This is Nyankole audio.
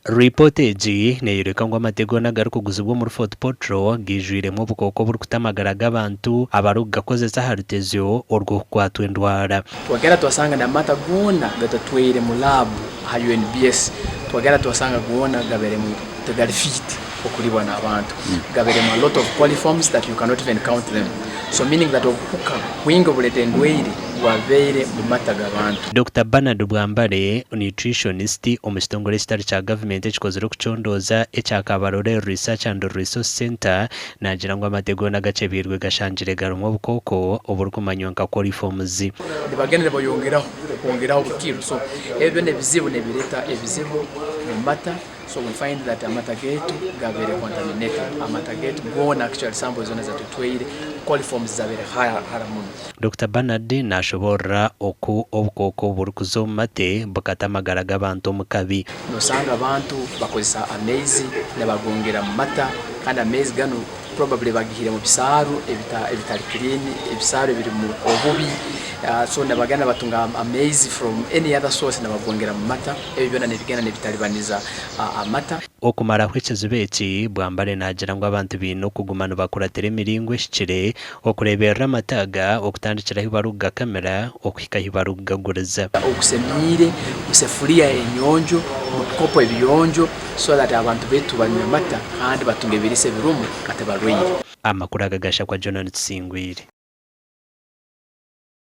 Ripoota egi neeyoreka ngu amate goona agarikuguzibwa omuri Fort Portal gaijwiremu obukooko oburikuta amagara g'abantu abarikugakozesa aha rutezyo orw'okukwatwa endwara. Twagenda twasanga n'amata goona gatutwaire mu laabu aha UNBS twagenda twasanga goona gabairemu tigari fit okuribwa n'abantu gabairemu a lot of coliforms that you cannot even count them so meaning that obuhuka bwingi obureeta endwaire bwabaire mu mata g'abantu. Dokita Bernard Bwambale, Nutritionist omu kitongore ekitari kya gavumenti ekikozire okucondooza ekya Kabarole Research and Resource Centre naagira ngu amate goona agakyebeirwe gashangire garimu obukooko oburikumanywa nka coliforms. Nibagenda nibayongeraho okwongeraho obukiro so ebyo byona ebizibu nibireeta ebizibu omu mata. So we find that amata gaitu gabaire contaminated, amata gaitu goona actually samples zoona ezatutwaire coliforms zabaire hara muno. Dokita Bernard nashoboorora oku obukooko burikuza omu mate bukata amagara g'abantu omu kabi. Nosanga abantu bakozesa amaizi nibagongera mu mata kandi amaizi ganu probably bagihire mu bisaaru ebitari clean, ebisaaru ebirimu obubi so nibagenda nibatunga amaizi from any other source nibagongera mu mata. Ebyo byona nibigenda nibitaribaniza amata. Okumaraho ekizibu eki, Bwambale naagira ngu abantu baine okuguma nibakuratira emiringo ehikire okureeberera amata aga okutandikira ahu barikugakamira okuhika ahu barikugaguriza. Ogusemiire, mu sefuriya enyonjo, mu bikopo ebiyonjo so that abantu baitu banywe amata kandi batunge ebiriisa ebirumu kate barwaire. Amakuru aga gashakwa Jonah Tusingwire.